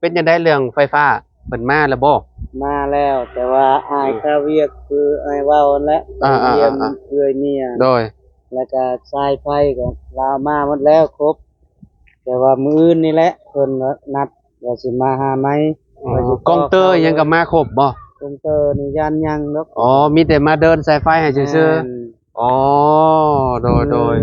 ເປັນຈັ່ງໃດເລື່ອງໄຟຟ້າ ເພິ່ນມາແລ້ວບໍ່? ມາແລ້ວ ແຕ່ວ່າອ້າຍຄາວຽກ ຄືອ້າຍເວົ້າຫັ້ນແຫຼະ ໄປຢ້ຽມເອື້ອຍເມຍ ໂດຍ ແລ້ວກະສາຍໄຟກໍລາວມາໝົດແລ້ວ ຄົບ ແຕ່ວ່າມື້ອື່ນນີ້ແຫຼະ ເພິ່ນນັດວ່າຊິມາຫາໃໝ່ ວ່າຊິ ກອງເຕີອີ່ຫຍັງກໍມາຄົບບໍ່? ກອງເຕີນີ້ຢ້ານຍັງດອກ ອໍ ມີແຕ່ມາເດີນສາຍໄຟໃຫ້ຊື່ໆ ອໍ ໂດຍ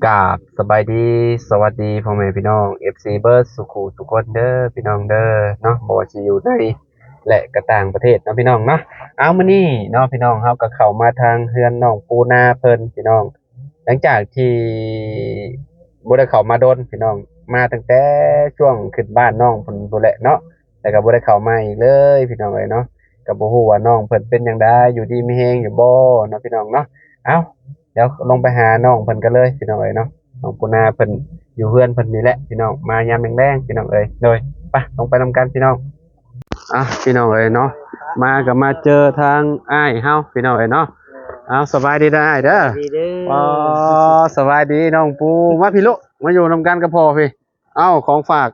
ໆ ກາບສະບາຍດີ ສະຫວັດດີພໍ່ແມ່ພີ່ນ້ອງ ເອັຟຊີ ເບິດສູ່ຄູ່ສູ່ຄົນເດີພີ່ນ້ອງເດີເນາະ ບໍ່ວ່າຊິຢູ່ໃນ ແລະ ກະຕ່າງປະເທດເນາະພີ່ນ້ອງເນາະ. ເອົາ ມື້ນີ້ເນາະພີ່ນ້ອງ ເຮົາກໍເຂົ້າມາທາງເຮືອນນ້ອງປູນາເພິ່ນພີ່ນ້ອງ ຫຼັງຈາກທີ່ບໍ່ໄດ້ເຂົ້າມາດົນພີ່ນ້ອງ ມາຕັ້ງແຕ່ຊ່ວງຂຶ້ນບ້ານນ້ອງເພິ່ນພຸ້ນແຫຼະເນາະ ແລ້ວກໍບໍ່ໄດ້ເຂົ້າມາອີກເລີຍພີ່ນ້ອງເອີຍເນາະ. ກໍບໍ່ຮູ້ວ່ານ້ອງເພິ່ນເປັນຈັ່ງໃດ ຢູ່ດີມີແຮງຢູ່ບໍ່ເນາະພີ່ນ້ອງເນາະ. ເອົ້າ ດຽວລົງໄປຫານ້ອງເພິ່ນກັນເລີຍພີ່ນ້ອງເອີຍເນາະ. ນ້ອງປູນາເພິ່ນຢູ່ເຮືອນເພິ່ນນີ້ແຫຼະພີ່ນ້ອງ ມາຍາມແລງໆພີ່ນ້ອງເອີຍ. ໂດຍ ໄປ ລົງໄປນຳກັນພີ່ນ້ອງ. ອ່ະ ພີ່ນ້ອງເອີຍເນາະ ມາກໍມາເຈີທາງອ້າຍເຮົາພີ່ນ້ອງເອີຍເນາະ. ເອົາ ສະບາຍດີເດີອ້າຍເດີ. ສະບາຍດີເດີ. ອໍ ສະບາຍດີນ້ອງປູ ມາພີ່ລູກ ມາຢູ່ນຳກັນກັບພໍ່ພີ່. ເອົ້າ ຂອງຝາກ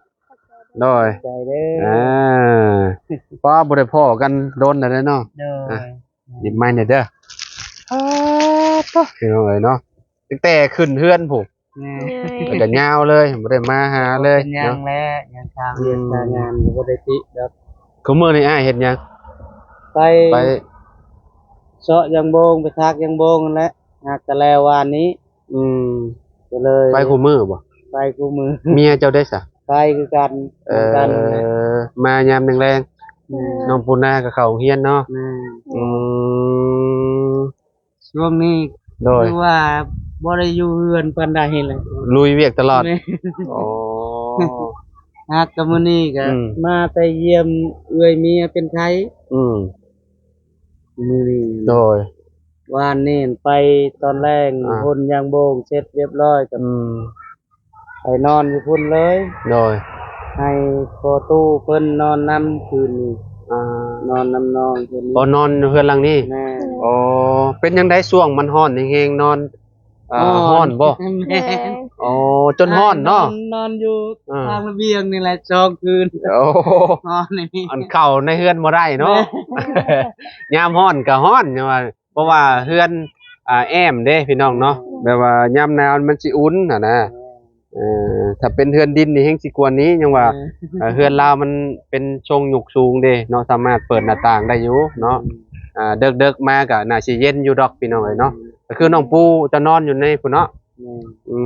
ໂດຍ ໃຈເດີ. ອ່າ ປ້າ ບໍ່ໄດ້ພໍ້ກັນດົນແລ້ວເດ້ເນາະ. ໂດຍ ອ່ະ ຍິບໄມ້ແດ່ເດີ. ອ້າ ໂທ້ ພີ່ນ້ອງເອີຍເນາະ ຕັ້ງແຕ່ຂຶ້ນເຮືອນພຸ້ນ ແມ່ນ ແລ້ວກໍຍາວເລີຍ ບໍ່ໄດ້ມາຫາເລີຍ ເປັນຫຍັງ ເນາະ ແຫຼະ ຫຍັງ ຄາວຽກ ອືມ ຄາວງານກໍບໍ່ໄດ້ຕິດອກ. ຄືມື້ນີ້ອ້າຍເຮັດຫຍັງ? ໄປ ໄປເຊາະຢາງໂບງ ໄປຖາກຢາງໂບງຫັ້ນແຫຼະ ຫາກະແລ້ວວານນີ້. ອືມ ກໍເລີຍ ໄປຄູ່ມື້ບໍ່? ໄປຄູ່ມື້. ເມຍເຈົ້າເດ້ສະ? ໄປຄືກັນ ເອີ ນຳກັນແຫຼະ ມາຍາມແລງໆ. ແມ່ນ ນ້ອງປູນາກໍເຂົ້າໂຮງຮຽນເນາະ. ແມ່ນ ອືມ ຊ່ວງນີ້ ໂດຍ ຄືວ່າບໍ່ໄດ້ຢູ່ເຮືອນປານໃດແຫຼະ ລຸຍວຽກຕະຫຼອດ. ແມ່ນ ໂອ້ ຫາກະມື້ນີ້ກໍ ອືມ ມາແຕ່ຢ້ຽມເອື້ອຍເມຍເປັນໄຂ້. ອືມ ມື້ນີ້ ໂດຍ ວານນີ້ໄປຕອນແລງ ອ່າ ຫົ່ນຢາງໂບງເສັດຮຽບຮ້ອຍກໍ ອືມ ໄປນອນຢູ່ພຸ້ນເລີຍ. ໂດຍ ໃຫ້ພໍ່ຕູ້ເພິ່ນນອນນຳຄືນນີ້. ອ່າ ນອນນຳນ້ອງເພິ່ນນີ້. ອໍ ນອນຢູ່ເຮືອນຫຼັງນີ້. ແມ່ນ ອໍ ເປັນຈັ່ງໃດຊ່ວງມັນຮ້ອນແຮງໆ ນອນ ເອີ ຮ້ອນບໍ່? ແມ່ນ ແມ່ນ ອໍ ຈົນຮ້ອນເນາະ. ນອນ ນອນຢູ່ ອ່າ ທາງລະບຽງນີ້ແຫຼະສອງຄືນ. ໂອ້ ຮ້ອນນີ້ ອັນເຂົ້າໃນເຮືອນບໍ່ໄດ້ເນາະ. ແມ່ນ ຍາມຮ້ອນກໍຮ້ອນ ຈັ່ງວ່າ ເພາະວ່າເຮືອນ ອ່າ ແອ້ມເດ້ພີ່ນ້ອງເນາະ ແມ່ນ ແບບວ່າຍາມໜາວມັນຊິອຸ່ນຫັ້ນນະ. ເອີ ຖ້າເປັນເຮືອນດິນນີ້ແຮງຊິກວ່ານີ້ ຍັງວ່າ ເອີ ເຮືອນລາວມັນເປັນຊົງຍຸກສູງເດ້ເນາະ ສາມາດເປີດໜ້າຕ່າງໄດ້ຢູ່ເນາະ. ອືມ ອ່າ ເດິກໆມາກໍໜ້າຊິເຢັນຢູ່ດອກພີ່ນ້ອງເອີຍເນາະ. ອືມ ກໍຄືນ້ອງປູຈະນອນຢູ່ໃນພຸ້ນເນາະ. ແມ່ນ ອື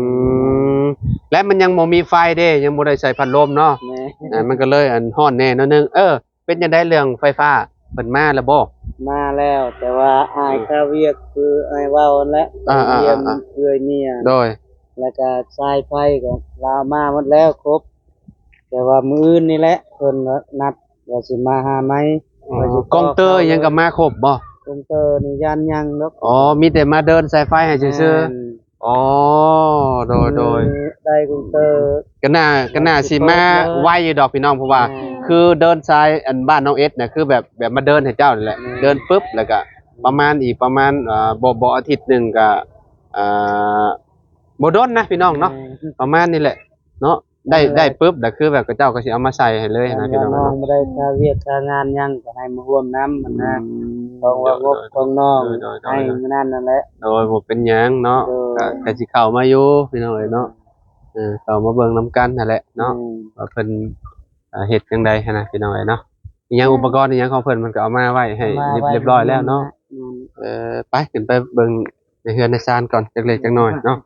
ມ ແລະມັນຍັງບໍ່ມີໄຟເດ້ ຍັງບໍ່ໄດ້ໃສ່ພັດລົມເນາະ. ແມ່ນ ເອີ ມັນກໍເລີຍ ອັນ ຮ້ອນແດ່ໜ້ອຍໜຶ່ງ. ເອີ ເປັນຈັ່ງໃດເລື່ອງໄຟຟ້າ ເພິ່ນມາແລ້ວບໍ່? ມາແລ້ວ ແຕ່ວ່າອ້າຍ ອືມ ຄາວຽກ ຄືອ້າຍເວົ້າຫັ້ນແຫຼະ ອ່າໆໆໆ ໄປຢ້ຽມເອື້ອຍເມຍ. ໂດຍ ແລ້ວກະສາຍໄຟກໍລາວມາໝົດແລ້ວຄົບ ແຕ່ວ່າມື້ອື່ນນີ້ແຫຼະ ເພິ່ນນັດວ່າຊິມາຫາໃໝ່. ອໍ ວ່າຊິ ກອງເຕີອີ່ຫຍັງກໍມາຄົບບໍ່? ກອງເຕີນີ້ຢ້ານຍັງດອກ. ອໍ ມີແຕ່ມາເດີນສາຍໄຟໃຫ້ຊື່ໆ. ແມ່ນ ອໍ ໂດຍໆ ໄດ້ກຸງເຕີ ກໍໜ້າ ກໍໜ້າຊິມາໄວຢູ່ດອກພີ່ນ້ອງ ເພາະວ່າ ແມ່ນ ຄືເດີນສາຍ ອັນ ບ້ານນ້ອງເອັດນະ ຄືແບບ ແບບມາເດີນໃຫ້ເຈົ້ານີ້ແຫຼະ. ແມ່ນ ເດີນປຶບ ແລ້ວກະປະມານ ອີກປະມານ ເອີ ບໍ່ ບໍ່ອາທິດໜຶ່ງກະ ເອີ ບໍ່ດົນນະພີ່ນ້ອງເນາະ. ແມ່ນ ປະມານນີ້ແຫຼະເນາະ. ໄດ້ ໄດ້ປຶບ ກໍຄືແບບເຂົາເຈົ້າກໍຊິເອົາມາໃສ່ໃຫ້ເລີຍຫັ້ນນະພີ່ນ້ອງເນາະ. ນ້ອງບໍ່ໄດ້ຄ່າວຽກຄ່າງານຫຍັງ ກໍໃຫ້ມາຮ່ວມນຳຫັ້ນນະ. ອືມ ຂອງວ່າງົບຂອງນ້ອງ ໂດຍໆໆ ໃຫ້ມື້ນັ້ນນັ້ນແຫຼະ. ໂດຍ ບໍ່ເປັນຫຍັງເນາະ. ໂດຍ ກໍ ກໍຊິເຂົ້າມາຢູ່ພີ່ນ້ອງເອີຍເນາະ. ເອີ ເຂົ້າມາເບິ່ງນຳກັນຫັ້ນແຫຼະເນາະ. ອືມ ວ່າເພິ່ນ ອ່າ ເຮັດຈັ່ງໃດຫັ້ນນະພີ່ນ້ອງເອີຍເນາະ. ອີ່ຫຍັງ ອືມ ອຸປະກອນອີ່ຫຍັງຂອງເພິ່ນ ມັນກໍເອົາມາໄວ້ໃຫ້ ເອົາມາໄວ້ ຮຽບຮ້ອຍແລ້ວເນາະ. ອືມ ເອີ ໄປ ຂຶ້ນໄປເບິ່ງໃນເຮືອນໃນຊານກ່ອນຈັກເລັກຈັກໜ້ອຍເນາະ.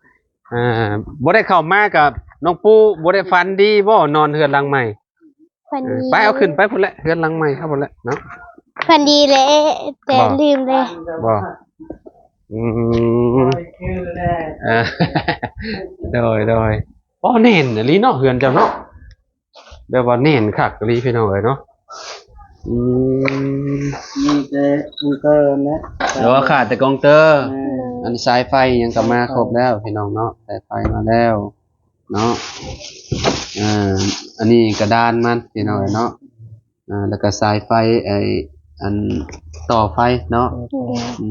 ອ່າ ບໍ່ໄດ້ເຂົ້າມາກັບນ້ອງປູ ບໍ່ໄດ້ຝັນດີບໍ່ ນອນເຮືອນຫຼັງໃໝ່? ຝັນດີ ເອີ ໄປ ເອົາຂຶ້ນໄປພຸ້ນແຫຼະ ເຮືອນຫຼັງໃໝ່ເຮົາພຸ້ນແຫຼະເນາະ. ຝັນດີແຫຼະ ແຕ່ ບໍ່ ລືມເລີຍ ບໍ່? ອືມ ເອີ ໂດຍໆ ອໍ ແໜ້ນອີ່ຫຼີເນາະ ເຮືອນເຈົ້າເນາະ. ແບບວ່າແໜ້ນຄັກອີ່ຫຼີພີ່ນ້ອງເອີຍເນາະ. ອືມ ມີແຕ່ກອງເຕີນະ ແຕ່ວ່າຂາດແຕ່ກອງເຕີ. ແມ່ນ ອັນສາຍໄຟຫຍັງກໍມາຄົບແລ້ວພີ່ນ້ອງເນາະ ສາຍໄຟມາແລ້ວເນາະ. ອ່າ ອັນນີ້ກະດານມັນພີ່ນ້ອງເອີຍເນາະ. ອ່າ ແລ້ວກໍສາຍໄຟ ໄອ້ ອັນ ຕໍ່ໄຟເນາະ. ອື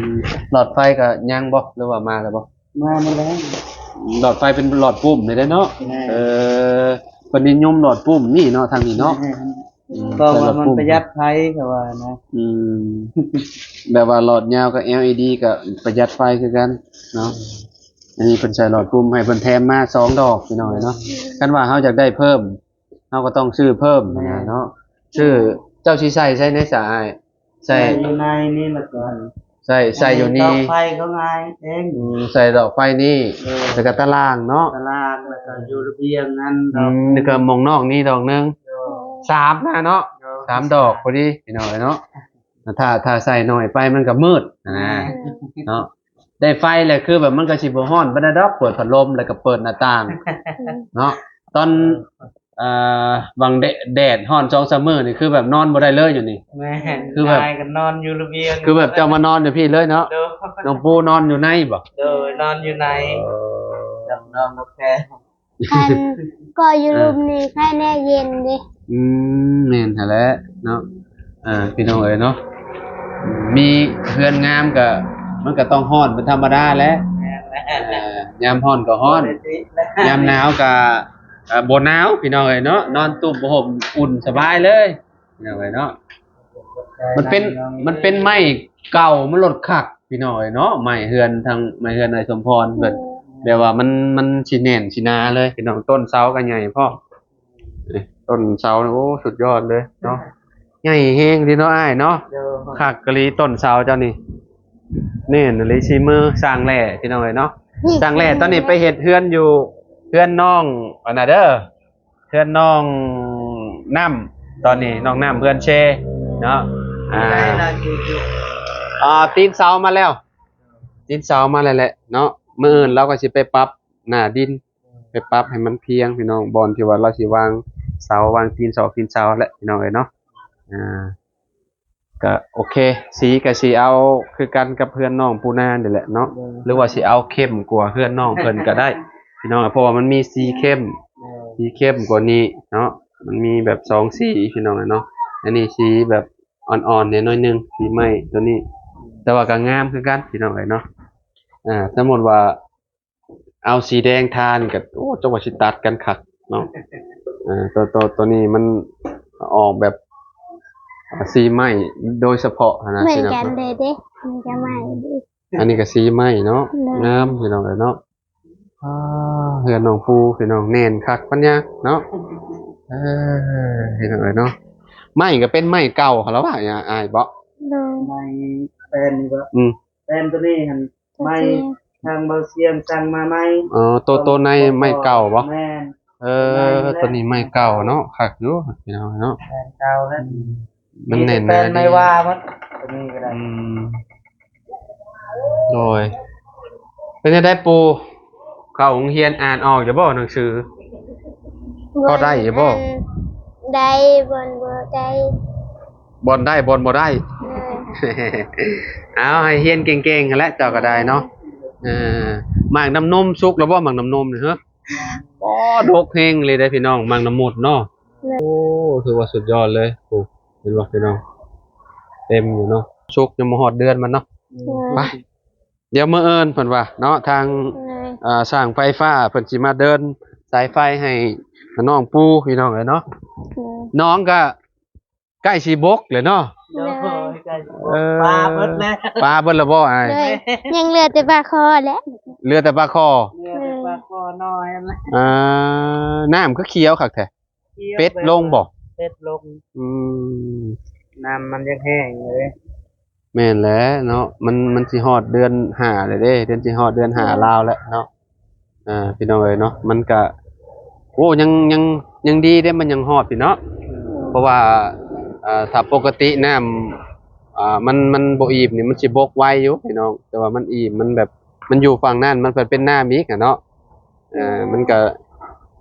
ມ ຫຼອດໄຟກໍຍັງບໍ່ ຫຼືວ່າມາແລ້ວບໍ່? ມາໝົດແລ້ວ ຫຼອດໄຟເປັນຫຼອດປຸ່ມນີ້ເດ້ເນາະ. ແມ່ນ ເອີ ເພິ່ນນິຍົມຫຼອດປຸ່ມນີ້ເນາະ ທາງນີ້ເນາະ. ແມ່ນ ອືມ ເພາະວ່າມັນປະຢັດໄຟ ເຂົາວ່ານະ. ອືມ ແບບວ່າຫຼອດຍາວກັບ ແອລອີດີ ກໍປະຢັດໄຟຄືກັນເນາະ. ອັນນີ້ເພິ່ນໃສ່ຫຼອດປຸ່ມໃຫ້ ເພິ່ນແຖມມາສອງດອກ ພີ່ນ້ອງເອີຍເນາະ. ຄັນວ່າເຮົາຢາກໄດ້ເພີ່ມ ເຮົາກໍຕ້ອງຊື້ເພີ່ມຫັ້ນນະເນາະ. ແມ່ນ ຊື້ ເຈົ້າຊິໃສ່ໃສ່ໃນສາຍ ໃສ່ ໃສ່ຢູ່ໃນນີ້ ແລ້ວກໍ ໃສ່ ໃສ່ຢູ່ນີ້ ດອກໄຟເຂົາງ່າຍເອງ. ອືມ ໃສ່ດອກໄຟນີ້ ໂດຍ ແລ້ວກໍຕາລ່າງເນາະ ຕາລ່າງ ແລ້ວກໍຢູ່ລະບຽງນັ້ນ ອືມ ດອກ ແລ້ວກໍໝ່ອງນອກນີ້ດອກໜຶ່ງ ໂດຍ ສາມນະເນາະ. ໂດຍ ສາມດອກພໍດີ ພີ່ນ້ອງເອີຍເນາະ. ຖ້າ ຖ້າໃສ່ໜ້ອຍໄປມັນກໍມືດຫັ້ນນະ ແມ່ນ ເນາະ. ໄດ້ໄຟແລ້ວ ຄືແບບມັນກໍຊິບໍ່ຮ້ອນປານໃດດອກ ເປີດພັດລົມ ແລ້ວກໍເປີດໜ້າຕ່າງເນາະ. ຕອນ ເອີ ຫວ່າງແດດ ແດດຮ້ອນສອງສາມມື້ນີ້ ຄືແບບນອນບໍ່ໄດ້ເລີຍຢູ່ນີ້. ແມ່ນ ຄືແບບ ຍາຍກໍນອນຢູ່ລະບຽງ ຄືແບບເຈົ້າມານອນຢູ່ພີ້ເລີຍເນາະ. ໂດຍ ນ້ອງປູນອນຢູ່ໃນບໍ? ໂດຍ ນອນຢູ່ໃນ. ເອີ ນອນບໍ່ແຄ ຄັນກໍຢູ່ລຸ່ມນີ້ ເອີ ໃຄແນ່ເຢັນເດ້. ອືມ ແມ່ນຫັ້ນແຫຼະເນາະ. ອ່າ ພີ່ນ້ອງເອີຍເນາະ ມີເຮືອນງາມກໍ ມັນກໍຕ້ອງຮ້ອນເປັນທຳມະດາແຫຼະ. ແມ່ນແຫຼະ ເອີ ຍາມຮ້ອນກໍຮ້ອນ ບໍ່ໄດ້ຕິແຫຼະ ຍາມໜາວກໍ ເອີ ບໍ່ໜາວ ພີ່ນ້ອງເອີຍເນາະ. ນອນຕຸ້ມຜ້າຫົ່ມອຸ່ນສະບາຍເລີຍ ພີ່ນ້ອງເອີຍເນາະ. ມັນເປັນ ມັນເປັນໄມ້ເກົ່າ ມັນລົດຄັກ ພີ່ນ້ອງເອີຍເນາະ. ໄມ້ເຮືອນ ທາງໄມ້ເຮືອນອ້າຍສົມພອນເພິ່ນ ແບບວ່າມັນ ມັນຊິແໜ້ນຊິໜາເລີຍ ພີ່ນ້ອງ. ຕົ້ນເສົາກໍໃຫຍ່ພ້ອມ ເອີ ຕົ້ນເສົານີ້ ໂອ້ ສຸດຍອດເລີຍເນາະ. ໃຫຍ່ແຮງເດເນາະອ້າຍເນາະ. ໂດຍ ຄັກອີ່ຫຼີຕົ້ນເສົາເຈົ້ານີ້ ແໜ້ນອີ່ຫຼີ ສີມືຊ່າງແຫຼ້ ພີ່ນ້ອງເອີຍເນາະ. ຊ່າງແຫຼ້ຕອນນີ້ໄປເຮັດເຮືອນຢູ່ເຮືອນນ້ອງອັນນັ້ນເດີ ເຮືອນນ້ອງນ້ຳ ຕອນນີ້ນ້ອງນ້ຳເຮືອນເຊເນາະ. ອ່າ ອ່າ ຕີນເສົາມາແລ້ວ ຕີນເສົາມາແລ້ວແຫຼະເນາະ. ມື້ອື່ນລາວກໍຊິໄປປັບໜ້າດິນ ໄປປັບໃຫ້ມັນພຽງ ພີ່ນ້ອງ ບ່ອນທີ່ວ່າລາວຊິວາງເສົາ ວາງຕີນສອກຕີນເສົາແຫຼະ ພີ່ນ້ອງເອີຍເນາະ. ອ່າ ກະໂອເຄ ສີກະຊິເອົາຄືກັນກັບເຮືອນນ້ອງປູນານີ້ແຫຼະເນາະ. ໂດຍ ຫຼືວ່າຊິເອົາເຂັ້ມກວ່າເຮືອນນ້ອງເພິ່ນກະໄດ້ ພີ່ນ້ອງ ເພາະວ່າມັນມີສີເຂັ້ມ ໂດຍ ສີເຂັ້ມກວ່ານີ້ເນາະ. ມັນມີແບບສອງສີ ພີ່ນ້ອງເນາະ. ອັນນີ້ສີແບບອ່ອນໆແດ່ໜ້ອຍໜຶ່ງ ສີໄມ້ຕົວນີ້ ແຕ່ວ່າກະງາມຄືກັນ ພີ່ນ້ອງເອີຍເນາະ. ອ່າ ສົມມຸດວ່າ ເອົາສີແດງທານີ້ກໍ ໂອ້ ຈັກວ່າຊິຕັດກັນຄັກເນາະ. ເອີ ຕົວ ຕົວ ຕົວນີ້ມັນອອກແບບ ອ່າ ສີໄມ້ໂດຍສະເພາະຫັ້ນນະ ເໝືອນກັນເລີຍເດ້ ມັນກໍໄມ້ເດ້. ອັນນີ້ກໍສີໄມ້ເນາະ ໂດຍ ງາມ ພີ່ນ້ອງເອີຍເນາະ. ອ່າ ເຮືອນນ້ອງປູ ພີ່ນ້ອງ ແໜ້ນຄັກປັນຍາເນາະ. ເອີ ພີ່ນ້ອງເອີຍເນາະ ໄມ້ກໍເປັນໄມ້ເກົ່າຫັ້ນລະວ່າ ອ້າຍບໍ? ໂດຍ ໄມ້ແປ້ນນີ້ບໍ? ອືມ ແປ້ນຕົວນີ້ຫັ້ນ ໄມ້ທາງເບົາຊຽງສັ່ງມາໃໝ່. ອໍ ໂຕ ໂຕໃນໄມ້ເກົ່າບໍ? ແມ່ນ ເອີ ໂຕນີ້ໄມ້ເກົ່າເນາະ. ຄັກຢູ່ພີ່ນ້ອງເນາະ ໄມ້ເກົ່າແລ້ວ ມັນແໜ້ນໜາດີ ໄມ້ວ່າໝົດ ຕົວນີ້ກໍໄດ້. ອືມ ໂດຍ ເປັນຈັ່ງໃດປູ່ ເຂົ້າໂຮງຮຽນອ່ານອອກຢູ່ບໍ່ໜັງສື? ພໍໄດ້ຢູ່ບໍ່? ອັນ ໄດ້ ບ່ອນບໍ່ໄດ້ ບ່ອນໄດ້ ບ່ອນບໍ່ໄດ້. ເອີ ເອົາ ໃຫ້ຮຽນເກັ່ງໆຫັ້ນແຫຼະ ເຈົ້າກໍໄດ້ເນາະ. ເອີ ໝາກນ້ຳນົມສຸກແລ້ວບໍ່? ໝາກນ້ຳນົມນີ້ເຮີ ອໍ ດົກແຮງເລີຍເດ້ພີ່ນ້ອງ ໝາກນ້ຳມົດເນາະ. ໂອ້ ຖືວ່າສຸດຍອດເລີຍ. ໂອ້ ເຫັນບໍ່ພີ່ນ້ອງ ເຕັມຢູ່ເນາະ. ສຸກຍັງບໍ່ຮອດເດືອນມັນເນາະ. ໄປ ດຽວມື້ອື່ນເພິ່ນວ່າເນາະ ທາງ ເອີ ຊ່າງໄຟຟ້າເພິ່ນຊິມາເດີນສາຍໄຟໃຫ້ນ້ອງປູ ພີ່ນ້ອງເອີຍເນາະ. ນ້ອງກະໃກ້ຊິບົກແລ້ວເນາະ. ໂດຍ ເອີ ປາເບິດແລ້ວ ປາເບິດແລ້ວບໍ່ອ້າຍ? ໂດຍ ຍັງເຫຼືອແຕ່ປາຄໍແຫຼະ ເຫຼືອແຕ່ປາຄໍ ເຫຼືອແຕ່ປາຄໍນ້ອຍຫັ້ນແຫຼະ. ອ່າ ນ້ຳຄືຂຽວຄັກແທ້. ເປັດລົງບໍ່? ເປັດລົງ. ອືມ ນ້ຳມັນຍັງແຫ້ງຢູ່ເດ້. ແມ່ນແຫຼະເນາະ ມັນ ມັນຊິຮອດເດືອນຫ້າແລ້ວເດ້ ເດືອນ ຊິຮອດເດືອນຫ້າລາວແລ້ວເນາະ. ອ່າ ພີ່ນ້ອງເອີຍເນາະ ມັນກະ ໂອ້ ຍັງ ຍັງ ຍັງດີເດ້ ມັນຍັງຮອດພີ້ເນາະ. ເພາະວ່າ ອ່າ ຖ້າປົກກະຕິນ້ຳ ອ່າ ມັນ ມັນບໍ່ອີ່ມນີ້ ມັນຊິບົກໄວຢູ່ພີ່ນ້ອງ ແຕ່ວ່າມັນອີ່ມ ມັນແບບ ມັນຢູ່ຝັ່ງນັ້ນ ມັນເປັນນ້ຳອີກຫັ້ນເນາະ. ເອີ ມັນກະ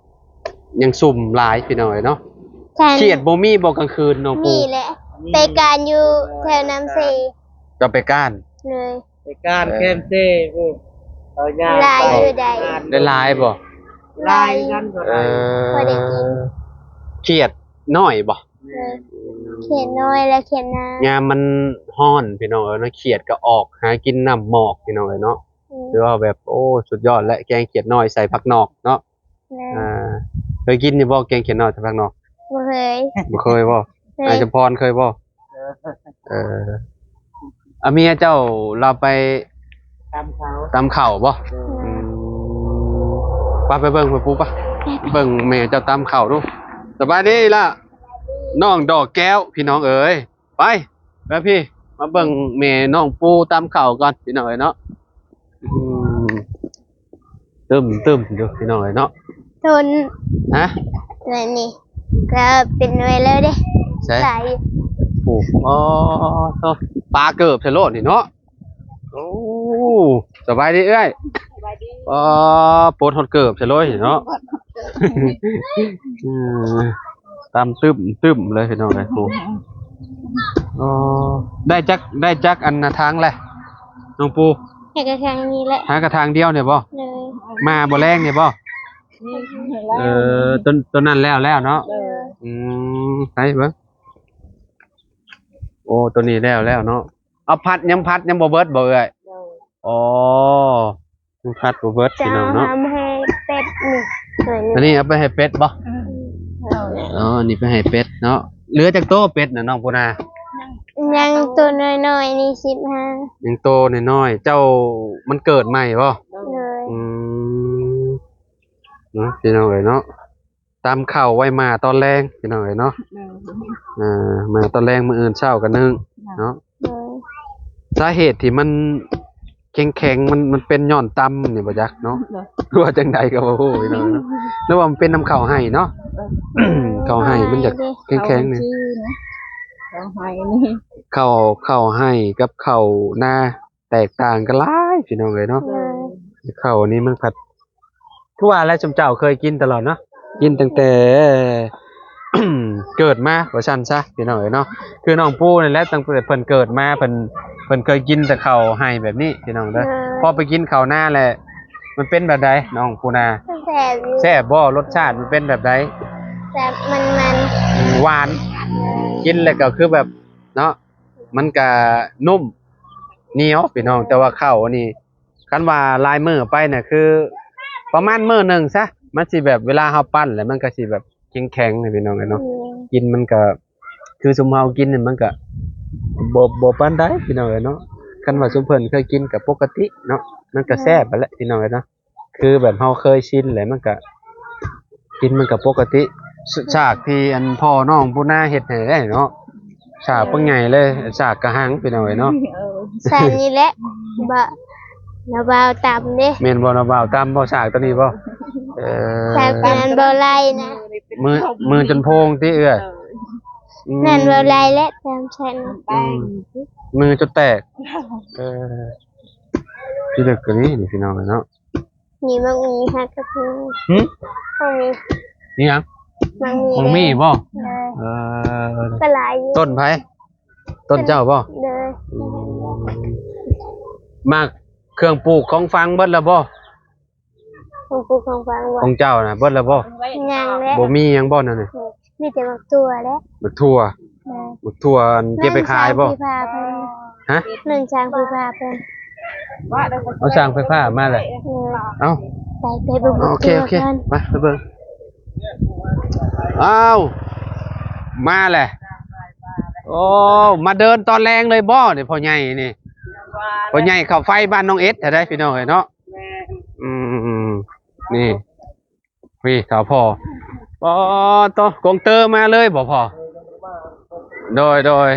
ຍັງຊຸ່ມຫຼາຍພີ່ນ້ອງເອີຍເນາະ. ຂຽດບໍ່ມີບໍ່ກາງຄືນນ້ອງປູ? ມີແຫຼະ ໄປການຢູ່ແຖວນ້ຳເຊ. ເຈົ້າໄປການ? ໂດຍ ໄປການແຄມເຊພຸ້ນ. ເອີ ເອົາຍ່າງໄປ ຫຼາຍຢູ່ໃດ. ໄດ້ຫຼາຍບໍ່? ຫຼາຍ ເອີ ພໍໄດ້ກິນ. ຂຽດນ້ອຍບໍ່? ໂດຍ ຂຽດນ້ອຍ ແລະ ຂຽດນາງ ຍາມມັນຮ້ອນພີ່ນ້ອງເອີຍເນາະ ຂຽດກໍອອກຫາກິນນ້ຳໝອກພີ່ນ້ອງເອີຍເນາະ. ອືມ ຖືວ່າແບບ ໂອ້ ສຸດຍອດແຫຼະ ແກງຂຽດນ້ອຍໃສ່ຜັກນອກເນາະ. ອ່າ ຍກິນຢູ່ບໍ່ ແກງຂຽວໜໍ່ໃສ່ຜັກໜອ່ອ? ບໍ່ເຄີຍ. ບໍ່ເຄີຍບໍ່? ເຄີຍ. ອ້າຍສຳພອນເຄີຍບໍ່? ເອີ ອາ ເມຍເຈົ້າລາວໄປຕຳເຂົ້າ ຕຳເຂົ້າບໍ່? ເອີ ອືມ ໄປ ໄປເບິ່ງ ໄປປູ ໄປ ໄປ ເບິ່ງແມ່ເຈົ້າຕຳເຂົ້າດູ. ສະບາຍດີລະ ນ້ອງດອກແກ້ວ ພີ່ນ້ອງເອີຍ. ໄປ ໄປພີ່ ມາເບິ່ງແມ່ນ້ອງປູຕຳເຂົ້າກ່ອນ ພີ່ນ້ອງເອີຍເນາະ. ອືມ ຕຶ້ມໆຢູ່ ພີ່ນ້ອງເອີຍເນາະ. ທົນ ຮະ? ແບບນີ້ກໍເປັນໜ່ວຍແລ້ວເດ້. ໃສ? ຫຼາຍຢູ່. ໂອ້ ອໍ ໂທ້ ປາເກີບໃສ່ໂລດນີ້ເນາະ. ໂອ້ ສະບາຍດີເອື້ອຍ. ສະບາຍດີ. ອໍ ປົດຮອດເກີບໃສ່ໂລດນີ້ເນາະ. ອືມ ຕຳຕຶ້ມໆເລີຍ ພີ່ນ້ອງເອີຍ. ໂອ້ ອໍ ໄດ້ຈັກ ໄດ້ຈັກອັນນະ ຖັງແຫຼະ ນ້ອງປູ? ຫາກະຖັງນີ້ແຫຼະ. ຫາກະຖັງດຽວນີ້ບໍ່? ໂດຍ. ມາບໍ່ແລງນີ້ບໍ່? ເອີ ໂຕ ໂຕນັ້ນແລ້ວແລ້ວເນາະ. ໂດຍ. ອືມ ໃສ່ເບິ່ງ. ໂອ້ ໂຕນີ້ແລ້ວແລ້ວເນາະ. ເອົາ ຜັດ ຍັງຜັດ ຍັງບໍ່ເບິດບໍ່ເອື້ອຍ? ໂດຍ. ອໍ ຍັງຜັດບໍ່ເບິດ ພີ່ນ້ອງເນາະ. ຈະເອົາໃຫ້ເປັດນີ້ ອັນນີ້ເອົາໄປໃຫ້ເປັດບໍ່? ອືມ ອໍ ອັນນີ້ໄປໃຫ້ເປັດເນາະ. ເຫຼືອຈັກໂຕເປັດນະ ນ້ອງປູນາ? ຍັງໂຕນ້ອຍໆນີ້ ສິບຫ້າ. ຍັງໂຕນ້ອຍໆ. ເຈົ້າ ມັນເກີດໃໝ່ບໍ່? ໂດຍ. ອືມ ເນາະ ພີ່ນ້ອງເອີຍເນາະ. ຕຳເຂົ້າໄວ້ໝ່າຕອນແລງ ພີ່ນ້ອງເອີຍເນາະ. ເອີ ໝ່າຕອນແລງ ມື້ອື່ນເຊົ້າກໍໜຶ້ງເນາະ. ໂດຍ. ສາເຫດທີ່ມັນແຂງໆ ມັນ ມັນເປັນຍ້ອນຕຳນີ້ບໍ່ຈັກເນາະ ໂດຍ ຫຼືວ່າຈັ່ງໃດກໍບໍ່ຮູ້ ພີ່ນ້ອງເນາະ. ຫຼືວ່າມັນເປັນນຳເຂົ້າໄຮ່ເນາະ. ເອີ ເຂົ້າໄຮ່ມັນຈະແຂງໆນີ້ ເຂົ້າໄຮ່ນີ້ ເຂົ້າ ເຂົ້າໄຮ່ກັບເຂົ້ານາ ແຕກຕ່າງກັນຫຼາຍ ພີ່ນ້ອງເອີຍເນາະ. ໂດຍ. ເຂົ້ານີ້ມັນພັດ ຄືວ່າແຫຼະ ຊຸມເຈົ້າເຄີຍກິນຕະຫຼອດເນາະ ກິນຕັ້ງແຕ່ເກີດມາວ່າຊັ້ນຊະ ພີ່ນ້ອງເອີຍເນາະ. ຄືນ້ອງປູນີ້ແຫຼະ ຕັ້ງແຕ່ເພິ່ນເກີດມາ ເພິ່ນ ເພິ່ນເຄີຍກິນແຕ່ເຂົ້າໄຮ່ແບບນີ້ ພີ່ນ້ອງເດີ. ໂດຍ. ພໍໄປກິນເຂົ້ານາແລ້ວ ມັນເປັນແບບໃດ ນ້ອງປູນາ? ແຊບຢູ່. ແຊບບໍ່? ລົດຊາດມັນເປັນແບບໃດ? ແຊບ ມັນໆ ຫວານ ກິນແລ້ວກໍຄືແບບເນາະ ມັນກະນຸ້ມ ໜຽວ ພີ່ນ້ອງ. ແຕ່ວ່າເຂົ້ານີ້ ຄັນວ່າຫຼາຍມື້ໄປນະ ຄືປະມານມື້ໜຶ່ງຊະ ມັນຊິແບບ ເວລາເຮົາປັ້ນແລ້ວ ມັນກະຊິແບບແຂງໆ ພີ່ນ້ອງເອີຍເນາະ. ອືມ ກິນມັນກະ ຄືຊຸມເຮົາກິນນີ້ ມັນກະບໍ່ ບໍ່ປານໃດ ພີ່ນ້ອງເອີຍເນາະ. ຄັນວ່າຊຸມເພິ່ນເຄີຍກິນກະປົກກະຕິເນາະ ມັນກະແຊບຫັ້ນແຫຼະ ພີ່ນ້ອງເອີຍເນາະ. ຄືແບບເຮົາເຄີຍຊິນແຫຼະ ມັນກະ ກິນມັນກະປົກກະຕິ. ສ- ສາກທີ່ອັນພໍ່ນ້ອງປູນາເຮັດໃຫ້ໄດ້ເນາະ ສາກບັກໃຫຍ່ເລີຍ ສາກກະຫັງ ພີ່ນ້ອງເອີຍເນາະ. ເອີ ສາກນີ້ແຫຼະ ບໍ່ ນ້າບ່າວຕຳເດ້. ແມ່ນບໍ່ ນ້າບ່າວຕຳບໍ່ ສາກໂຕນີ້ບໍ່? ເອີ ສາກໂຕນັ້ນບໍ່ໄລ່ນະ ມື ມືຈົນໂພງຕິເອື້ອຍ? ເອີ ອືມ ນັ້ນບໍ່ໄລ່ແຫຼະ ຕຳໃສ່ນະ ອືມ ມືຈົນແຕກ. ເອີ ທີ່ເລິກກວ່ານີ້ນີ້ ພີ່ນ້ອງເອີຍເນາະ. ມີໝາກມີຮັກກັບໝີ່. ຫຶ? ໝາກມີ. ອີຫຍັງ? ໝາກມີ. ໝາກມີບໍ່? ໂດຍ. ເອີ ກໍຫຼາຍຢູ່. ຕົ້ນໃຜ? ຕົ້ນເຈົ້າບໍ່? ໂດຍ. ອືມ ໝາກເຄື່ອງປູກຂອງຝັງເບິດແລ້ວບໍ່? ຂອງປູກຂອງຝັງບໍ່? ຂອງເຈົ້ານະ ເບິດແລ້ວບໍ່? ຍັງແຫຼະ. ບໍ່ມີຫຍັງບໍ່ນັ້ນນະ? ໂດຍ. ມີແຕ່ໝາກຖົ່ວແຫຼະ. ໝາກຖົ່ວ. ແມ່ນ. ໝາກຖົ່ວອັນເກັບໄປຂາຍບໍ່? ຮະ? ໜຶ່ງຊ່າງໄຟຟ້າເພິ່ນ. ເອົາຊ່າງໄຟຟ້າມາແຫຼະ. ເອີ ເອົ້າ ໄປ ໄປເບິ່ງ. ໂອເຄ ໂອເຄ ໄປ ໄປເບິ່ງ. ອ້າວ ມາແຫຼະ. ໂອ້ ມາເດີນຕອນແລງເລີຍບໍ່ນີ້ ພໍ່ໃຫຍ່ນີ້? ພໍ່ໃຫຍ່ເຂົ້າໄຟບ້ານນ້ອງເອັດແທ້ໃດ໋ ພີ່ນ້ອງເອີຍເນາະ. ແມ່ນ. ອືມ ນີ້ ນີ້ ທ້າວພໍ່. ປາໂຕ ກົງເຕີມາເລີຍບໍ່ພໍ່? ໂດຍ ໂດຍ.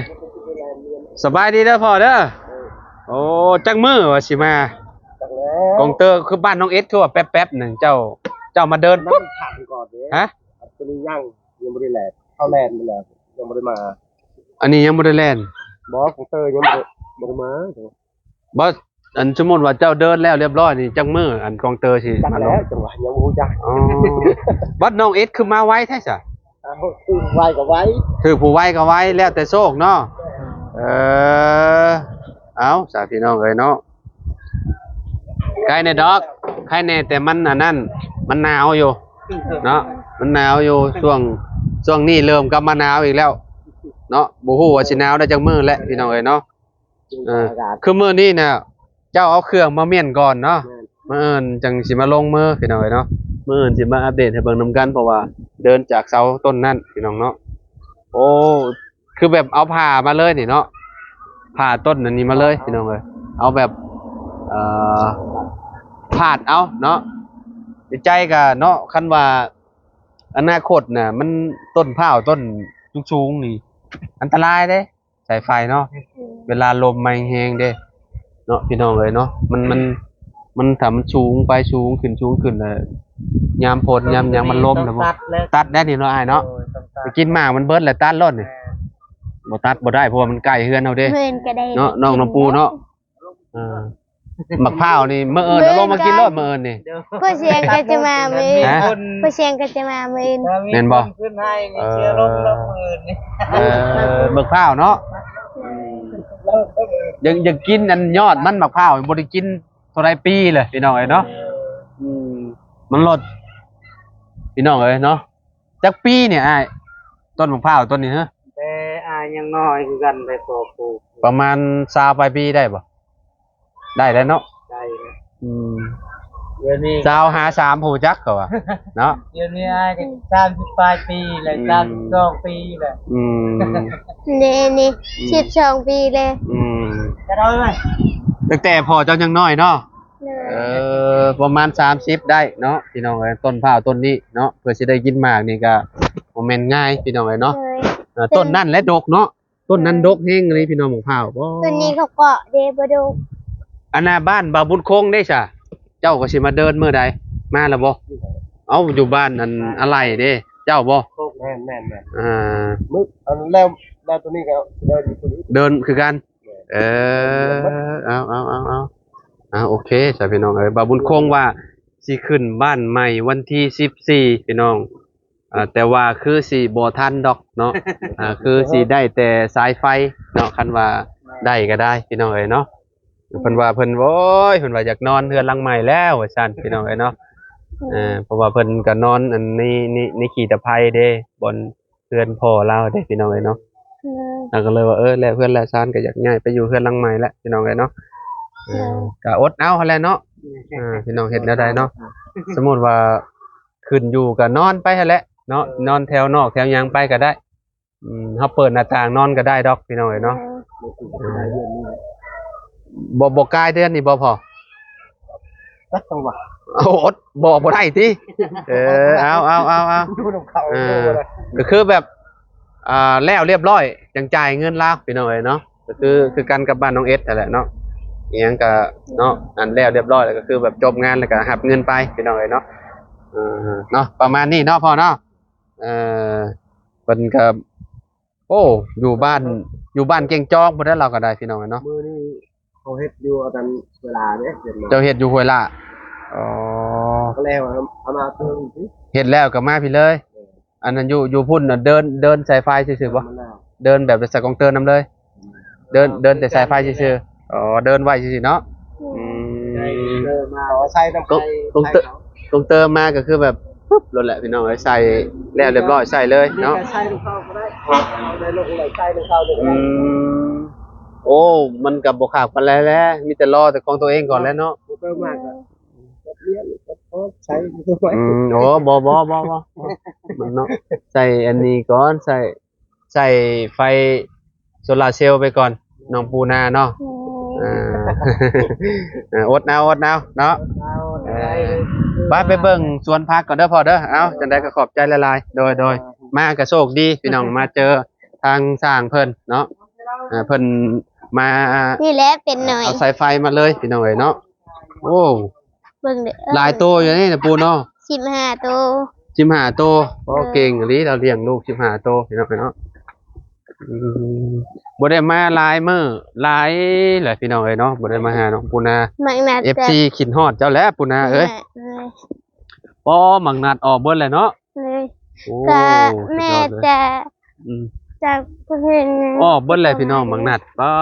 ສະບາຍດີເດີພໍ່ເດີ. ໂອ້ ຈັກມື້ວ່າຊິມາ? ຈັກແລ້ວ. ກົງເຕີຄືບ້ານນ້ອງເອັດ ຄືວ່າແປັບໆໜຶ່ງ ເຈົ້າ ເຈົ້າມາເດີນປຸບ. ຮະ? ອັນນີ້ຍັງ ຍັງບໍ່ໄດ້ແລ່ນ ເຂົາແລ່ນໝົດແລ້ວ ຍັງບໍ່ໄດ້ມາ. ອັນນີ້ຍັງບໍ່ໄດ້ແລ່ນ? ບໍ່ ກົງເຕີຍັງບໍ່ໄດ້ ບໍ່ໄດ້ມາ. ບໍ່ ອັນສົມມຸດວ່າເຈົ້າເດີນແລ້ວລຽບຮ້ອຍນີ້ ຈັກມື້ອັນກົງເຕີຊິມາລົງ? ຈັກແລ້ວ ຈັງຫວະຍັງບໍ່ຮູ້ຈັກ. ອໍ ບັດນ້ອງເອັດຄືມາໄວແທ້ຊະ? ເອົາ ຖືກໄວກໍໄວ ຖືກຜູ້ໄວກໍໄວ ແລ້ວແຕ່ໂຊກເນາະ. ເອີ ເອົາ ສາພີ່ນ້ອງເອີຍເນາະ ໄຄແນ່ດອກ ໄຄແນ່ ແຕ່ມັນອັນນັ້ນ ມັນໜາວຢູ່ເນາະ ມັນໜາວຢູ່. ຊ່ວງ ຊ່ວງນີ້ເລີ່ມກັບມາໜາວອີກແລ້ວເນາະ ບໍ່ຮູ້ວ່າຊິໜາວໄດ້ຈັກມື້ແຫຼະ ພີ່ນ້ອງເອີຍເນາະ. ເອີ ຄືມື້ນີ້ນະ ເຈົ້າເອົາເຄື່ອງມາມ້ຽນກ່ອນເນາະ. ແມ່ນ. ມື້ອື່ນຈັ່ງຊິມາລົງມື ພີ່ນ້ອງເອີຍເນາະ. ມື້ອື່ນຊິມາອັບເດດໃຫ້ເບິ່ງນຳກັນ ເພາະວ່າເດີນຈາກເສົາຕົ້ນນັ້ນ ພີ່ນ້ອງເນາະ. ໂອ້ ຄືແບບເອົາຜ່າມາເລີຍນີ້ເນາະ ຜ່າຕົ້ນອັນນີ້ມາເລີຍ ພີ່ນ້ອງເອີຍ. ເອົາແບບ ເອີ ຜາດເອົາເນາະ. ໃນໃຈກໍເນາະ ຄັນວ່າອະນາຄົດນະ ມັນຕົ້ນພ້າວຕົ້ນສູງໆນີ້ ອັນຕະລາຍເດ້ ສາຍໄຟເນາະ. ເວລາລົມມາແຮງໆເດ້ເນາະ ພີ່ນ້ອງເອີຍເນາະ. ມັນ ມັນ ມັນ ຖ້າມັນສູງໄປ ສູງຂຶ້ນ ສູງຂຶ້ນ ແລ້ວຍາມຝົນຍາມຫຍັງມັນລົມ ຕ້ອງຕັດແລ້ວ ຕັດໄດ້ນີ້ເນາະອ້າຍເນາະ. ໂດຍ ຕ້ອງຕັດ ໄປກິນໝາກມັນເບິດແລ້ວຕັດໂລດນີ້. ແມ່ນ ບໍ່ຕັດບໍ່ໄດ້ ເພາະວ່າມັນໃກ້ເຮືອນເຮົາເດ້ ເນາະ ນ້ອງນ້ຳປູເນາະ. ເອີ ໝາກພ້າວນີ້ ມື້ອື່ນເອົາລົງມາກິນໂລດ ມື້ອື່ນນີ້. ໂດຍ ພໍ່ຊຽງກໍຈະມາມື້ອື່ນ ຮະ? ພໍ່ຊຽງກໍຈະມາມື້ອື່ນ ແມ່ນບໍ່? ຂຶ້ນໃຫ້ນີ້ ເອີ ເຊື້ອລົມແລ້ວມື້ອື່ນນີ້. ເອີ ໝາກພ້າວເນາະ. ຢາກ ຢາກກິນອັນຍອດມັນໝາກພ້າວ ບໍ່ໄດ້ກິນເທົ່າໃດປີເລີຍ ພີ່ນ້ອງເອີຍເນາະ. ອືມ ມັນລົດ ພີ່ນ້ອງເອີຍເນາະ. ຈັກປີນີ້ອ້າຍ ຕົ້ນໝາກພ້າວຕົ້ນນີ້ ຮະ? ແຕ່ອ້າຍຍັງນ້ອຍຄືກັນ ແຕ່ພໍ່ປູກ ປະມານຊາວປາຍປີໄດ້ບໍ່? ໄດ້ແລ້ວເນາະ ໄດ້ແລ້ວ. ອືມ ດຽວນີ້ຊາວຫາສາມ ຜູ້ຈັກເຂົາວ່າເນາະ. ດຽວນີ້ອ້າຍກໍສາມສິບປາຍປີແລ້ວ ອືມ ສາມສິບສອງປີແລ້ວ. ອືມ ເດນີ້ ອືມ ສິບສອງປີແລ້ວ. ອືມ ຈະໄດ້ໄໝ? ຕັ້ງແຕ່ພໍ່ເຈົ້າຍັງນ້ອຍເນາະ. ໂດຍ ເອີ ປະມານສາມສິບໄດ້ເນາະ ພີ່ນ້ອງເອີຍ. ຕົ້ນພ້າວຕົ້ນນີ້ເນາະ ເພື່ອຊິໄດ້ກິນໝາກນີ້ກໍບໍ່ແມ່ນງ່າຍ ພີ່ນ້ອງເອີຍເນາະ. ໂດຍ ເອີ ຕົ້ນນັ້ນແຫຼະດົກເນາະ ຕົ້ນນັ້ນດົກແຮງອີ່ຫຼີ ພີ່ນ້ອງ. ໝາກພ້າວ ໂອ້ ຕົ້ນນີ້ເຂົາເກາະເດ້ ບໍ່ດົກ. ອັນນ່າ ບ້ານບ່າວບຸນຄົງເດ້ຊະ ເຈົ້າກໍຊິມາເດີນມື້ໃດ ມາແລ້ວບໍ່? ເອົ້າ ຢູ່ບ້ານອັນອາໄຫຼເດ້ ເຈົ້າບໍ່? ແມ່ນໆໆ ອ່າ ມື້ອັນແລ້ວ ແລ້ວຕົວນີ້ກໍເດີນຢູ່ພຸ້ນອີກ ເດີນຄືກັນ. ເອີ ເອົາ ເອົາ ເອົາ ເອົາ ໂອເຄຊະ ພີ່ນ້ອງເອີຍ. ບ່າວບຸນຄົງວ່າຊິຂຶ້ນບ້ານໃໝ່ວັນທີສິບສີ່ ພີ່ນ້ອງ. ອ່າ ແຕ່ວ່າຄືຊິບໍ່ທັນດອກເນາະ ອ່າ ຄືຊິໄດ້ແຕ່ສາຍໄຟເນາະ ຄັນວ່າໄດ້ກໍໄດ້ ພີ່ນ້ອງເອີຍເນາະ. ເພິ່ນວ່າເພິ່ນ ໂອ້ຍ ເພິ່ນວ່າຢາກນອນເຮືອນຫຼັງໃໝ່ແລ້ວວ່າຊັ້ນ ພີ່ນ້ອງເອີຍເນາະ. ເອີ ເພາະວ່າເພິ່ນກໍນອນອັນໃນ ໃນ ໃນຂີ້ຕະໄພເດ້ ບ່ອນ ເຮືອນພໍ່ລາວເດ້ ພີ່ນ້ອງເອີຍເນາະ. ເອີ ລາວກໍເລີຍວ່າ ເອີ ແລ້ວເຮືອນແລ້ວຊານ ກໍຢາກຍ້າຍໄປຢູ່ເຮືອນຫຼັງໃໝ່ແຫຼະ ພີ່ນ້ອງເອີຍເນາະ. ເອີ ກໍອົດເອົາຫັ້ນແຫຼະເນາະ ເອີ ພີ່ນ້ອງ ເຮັດແນວໃດເນາະ. ສົມມຸດວ່າຂຶ້ນຢູ່ກໍນອນໄປຫັ້ນແຫຼະເນາະ ເອີ ນອນແຖວນອກແຖວຫຍັງໄປກໍໄດ້. ອືມ ເຮົາເປີດໜ້າຕ່າງນອນກໍໄດ້ດອກ ພີ່ນ້ອງເອີຍເນາະ. ເອີ ເອີ ບໍ່ ບໍ່ກາຍເດືອນນີ້ບໍ່ພໍ? ຈັກຈັງຫວະ ໂອ້ ອົດບໍ່ ບໍ່ໄດ້ຕິ. ເອີ ເອົາ ເອົາ ເອົາ ເອົາ ຢູ່ນຳເຂົາ ເອີ ບໍ່ໄດ້ ກໍຄືແບບ ອ່າ ແລ້ວລຽບຮ້ອຍຈັ່ງຈ່າຍເງິນລາວ ພີ່ນ້ອງເອີຍເນາະ. ກໍຄື ຄືກັນກັບບ້ານນ້ອງເອັດຫັ້ນແຫຼະເນາະ ອີ່ຫຍັງກໍເນາະ ອັນແລ້ວລຽບຮ້ອຍແລ້ວ ກໍຄືແບບຈົບງານແລ້ວກໍຮັບເງິນໄປ ພີ່ນ້ອງເອີຍເນາະ. ເອີ ເນາະ ປະມານນີ້ເນາະພໍ່ເນາະ. ເອີ ເພິ່ນກໍ ໂອ້ ຢູ່ບ້ານ ຢູ່ບ້ານເກັ່ງຈອງພຸ້ນແຫຼະ ລາວກໍໄດ້ ພີ່ນ້ອງເອີຍເນາະ. ມື້ນີ້ເຂົາເຮັດຢູ່ອັນນັ້ນ ຫ້ວຍຫຼ້າເດ້ ເຮັດມາ ເຈົ້າເຮັດຢູ່ຫ້ວຍຫຼ້າ. ອໍ ກໍແລ້ວ ເອົາມາເຕີມ ເຮັດແລ້ວກໍມາພີ້ເລີຍ. ເອີ ອັນນັ້ນຢູ່ ຢູ່ພຸ້ນນະ ເດີນ ເດີນສາຍໄຟຊື່ໆບໍ່? ເດີນແບບສາຍກອງເຕີນນຳເລີຍ ເດີນ ເດີນແຕ່ສາຍໄຟຊື່ໆ. ອໍ ເດີນໄວ້ຊື່ໆເນາະ. ອືມ ອືມ ເດີນມາ ເອົາໃສ່ນຳ ກອງເຕີນ ກອງເຕີນມາກໍຄືແບບປຶບໂລດແຫຼະ ພີ່ນ້ອງເອີຍ. ໃສ່ແລ້ວລຽບຮ້ອຍໃສ່ເລີຍເນາະ ໃສ່ນຳເຂົາກໍໄດ້ ເອົາໄດ້ລົງໄດ້ໃສ່ນຳເຂົາເລີຍ. ອືມ ໂອ້ ມັນກໍບໍ່ຂາດປານໃດແຫຼະ ມີແຕ່ລໍແຕ່ຂອງຕົວເອງກ່ອນແຫຼະເນາະ. ເຕີມມາກໍ ອືມ ໂອ້ ບໍ່ ບໍ່ ບໍ່ ບໍ່ ມັນເນາະ ໃສ່ອັນນີ້ກ່ອນ ໃສ່ ໃສ່ໄຟໂຊລາເຊວໄປກ່ອນ ນ້ອງປູນາເນາະ. ເອີ ເອີ ອົດເອົາ ອົດເອົາເນາະ. ເອີ ໄປ ໄປເບິ່ງສວນຜັກກ່ອນເດີພໍ່ເດີ. ເອົາ ຈັ່ງໃດກໍຂອບໃຈຫຼາຍໆ ໂດຍ ໂດຍ. ມາກໍໂຊກດີ ພີ່ນ້ອງ ມາເຈີທາງຊ່າງເພິ່ນເນາະ. ເອີ ເພິ່ນມາ ນີ້ແຫຼະເປັນໜ້ອຍ ເອົາສາຍໄຟມາເລີຍ ພີ່ນ້ອງເອີຍເນາະ. ໂອ້ ເບິ່ງເດີ ຫຼາຍໂຕຢູ່ນີ້ນະປູເນາະ ສິບຫ້າໂຕ ສິບຫ້າໂຕ. ໂອ້ ເກັ່ງອີ່ຫຼີ ລາວລ້ຽງລູກສິບຫ້າໂຕ ພີ່ນ້ອງເອີຍເນາະ. ອືມ ບໍ່ໄດ້ມາຫຼາຍມື້ຫຼາຍແຫຼະ ພີ່ນ້ອງເອີຍເນາະ ບໍ່ໄດ້ມາຫານ້ອງປູນາ. ເອັຟຊີຄິດຮອດເຈົ້າແຫຼະ ປູນາເອີຍ. ໂອ້ ໝາກນັດອອກເບິດແລ້ວເນາະ. ເລີຍ ໂອ້ ກໍແມ່ຈະ ອືມ ຈາກເພິ່ນ ອອກເບິດແລ້ວ ພີ່ນ້ອງ ໝາກນັດ. ປາ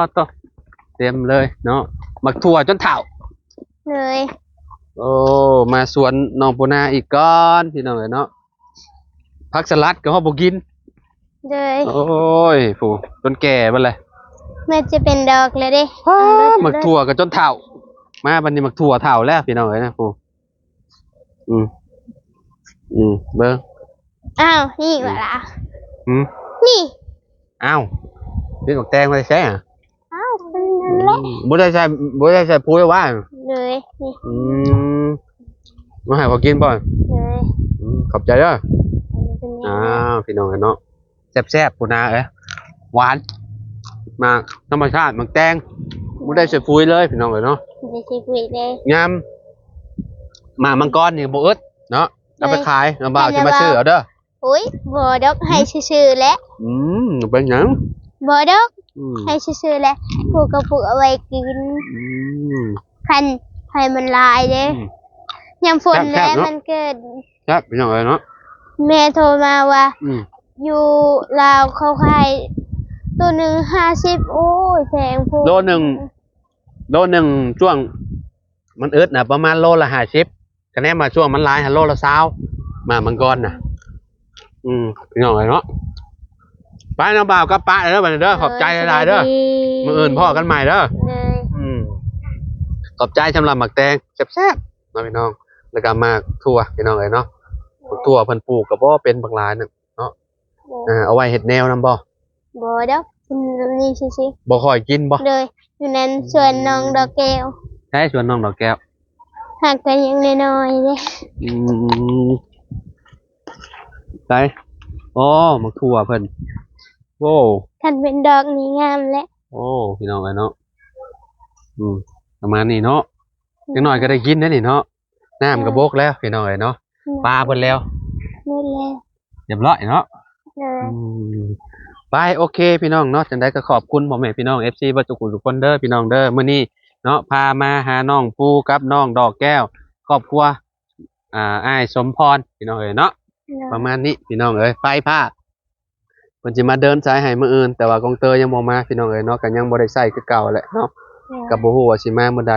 ດໂທ້ ເຕັມເລີຍເນາະ ໝາກຖົ່ວຈົນເຖົ້າ. ເລີຍ ໂອ້ ມາສວນນ້ອງປູນາອີກກ່ອນ ພີ່ນ້ອງເອີຍເນາະ. ຜັກສະຫຼັດກໍເຮົາບໍ່ກິນ. ເລີຍ ໂອ້ຍ ຜູ້ ຈົນແກ່ເບິດແລ້ວ ແມ່ຈະເປັນດອກແລ້ວເດ້. ປາດ ໝາກຖົ່ວກໍຈົນເຖົ້າ ມາບັດນີ້ໝາກຖົ່ວເຖົ້າແລ້ວ ພີ່ນ້ອງເອີຍນະ ຜູ້. ອືມ ອືມ ເບິ່ງ ອ້າວ ນີ້ຫວາລະ? ຫືມ? ນີ້ ອ້າວ ເປັນໝາກແຕງມາແຕ່ໃສຫະ? ອ້າວ ເປັນນັ້ນແຫຼະ ອືມ ບໍ່ໄດ້ໃສ່ ບໍ່ໄດ້ໃສ່ປຸ໋ຍຫວາ? ໂດຍ ນີ້ ອືມ ມາໃຫ້ຂ້ອຍກິນບໍ່? ໂດຍ ອືມ ຂອບໃຈເດີ ເປັນຫຍັງ? ອ້າວ ພີ່ນ້ອງເອີຍເນາະ ແຊບໆ ພຸ້ນນາເອີຍ ຫວານ ໝາກທຳມະຊາດ ໝາກແຕງ ບໍ່ໄດ້ໃສ່ປຸ໋ຍເລີຍ ພີ່ນ້ອງເອີຍເນາະ ບໍ່ໄດ້ໃສ່ປຸ໋ຍເລີຍ ງາມ ໝາກມັງກອນນີ້ບໍ່ອຶດເນາະ ເອົາໄປຂາຍ ນ້ອງບ່າວຊິມາຊື້ເອົາເດີ ໂອ້ຍ ບໍ່ດອກ ໃຫ້ຊື່ໆແຫຼະ ອືມ ເປັນຫຍັງ ບໍ່ດອກ ອືມ ໃຫ້ຊື່ໆແຫຼະ ປູກກະປູກເອົາໄວ້ກິນ ອືມ ຄັນໃຫ້ມັນຫຼາຍເດ້ ອືມ ຍາມຝົນແລ້ວມັນເກີດ ແຊບ ພີ່ນ້ອງເອີຍເນາະ ແມ່ໂທມາວ່າ ອືມ ຢູ່ລາວເຂົາຂາຍໂຕໜຶ່ງຫ້າສິບ ໂອ້ຍ ແພງໂພດ ໂລໜຶ່ງ ໂລໜຶ່ງ ຊ່ວງມັນອຶດນະ ປະມານໂລລະຫ້າສິບ ກະແນມວ່າຊ່ວງມັນຫຼາຍຫັ້ນໂລລະຊາວ ໝາກມັງກອນນະ ອືມ ພີ່ນ້ອງເອີຍເນາະ ໄປ ນ້ອງບ່າວກັບປ້າເດີ ບັດນີ້ເດີ ຂອບໃຈຫຼາຍໆເດີ ມື້ອື່ນພໍ້ກັນໃໝ່ເດີ ອືມ ຂອບໃຈສຳລັບໝາກແຕງແຊບໆ ເນາະ ພີ່ນ້ອງ ແລ້ວກະໝາກຖົ່ວ ພີ່ນ້ອງເອີຍເນາະ ໝາກຖົ່ວເພິ່ນປູກກະບໍ່ເປັນບັກຫຼາຍໜຶ່ງເນາະ ເອີ ເອົາໄວ້ເຮັດແນວນຳບໍ່? ບໍ່ດອກ ກິນແບບນີ້ຊື່ໆ ບໍ່ຄ່ອຍກິນບໍ່? ໂດຍ ຢູ່ນັ້ນສວນນ້ອງດອກແກ້ວ ໃສສວນນ້ອງດອກແກ້ວ? ຫາກແຕ່ຍັງນ້ອຍໆເດ້ ອືມ ໃສ ໂອ້ ໝາກຖົ່ວເພິ່ນ ໂອ້ ຄັນເປັນດອກນີ້ງາມແຫຼະ ໂອ້ ພີ່ນ້ອງເອີຍເນາະ ອືມ ປະມານນີ້ເນາະ ຈັກໜ້ອຍກະໄດ້ກິນແລ້ວນີ້ເນາະ ນ້ຳກະບົກແລ້ວ ພີ່ນ້ອງເອີຍເນາະ ປາເບິດແລ້ວ ເບິດແລ້ວ ຮຽບຮ້ອຍເນາະ ໂດຍ ອືມ ໄປ ໂອເຄ ພີ່ນ້ອງເນາະ ຈັ່ງໃດກະຂອບຄຸນພໍ່ແມ່ພີ່ນ້ອງ ເອັຟຊີ ເບິດທຸກຜູ້ທຸກຄົນເດີ ພີ່ນ້ອງເດີ ມື້ນີ້ເນາະ ພາມາຫານ້ອງປູກັບນ້ອງດອກແກ້ວ ຄອບຄົວ ອ່າ ອ້າຍສົມພອນ ພີ່ນ້ອງເອີຍເນາະ ໂດຍ ປະມານນີ້ ພີ່ນ້ອງເອີຍ ໄຟຟ້າ ເພິ່ນຊິມາເດີນສາຍໃຫ້ມື້ອື່ນ ແຕ່ວ່າກອງເຕີຍັງບໍ່ມາ ພີ່ນ້ອງເອີຍເນາະ ກະຍັງບໍ່ໄດ້ໃຊ້ຄືເກົ່າແຫຼະເນາະ ໂດຍ ກະບໍ່ຮູ້ວ່າຊິມາມື້ໃດ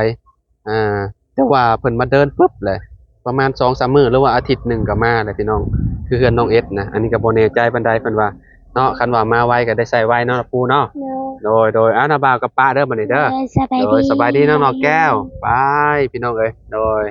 ອ່າ ແຕ່ວ່າເພິ່ນມາເດີນປຶບແຫຼະ ປະມານສອງສາມມື້ ຫຼືວ່າອາທິດໜຶ່ງກະມາແຫຼະ ພີ່ນ້ອງ ຄືເຮືອນນ້ອງເອັດນະ ອັນນີ້ກະບໍ່ແນ່ໃຈປານໃດ ເພິ່ນວ່າເນາະ ຄັນວ່າມາໄວກະໄດ້ໃຊ້ໄວເນາະ ລະປູເນາະ ໂດຍ ໂດຍ ໂດຍ ອ້າວ ນ້າບ່າວກັບປ້າເດີ ບັດນີ້ເດີ ໂດຍ ສະບາຍດີ ໂດຍ ສະບາຍດີ ນ້ອງດອກແກ້ວ ໄປ ພີ່ນ້ອງເອີຍ ໂດຍ.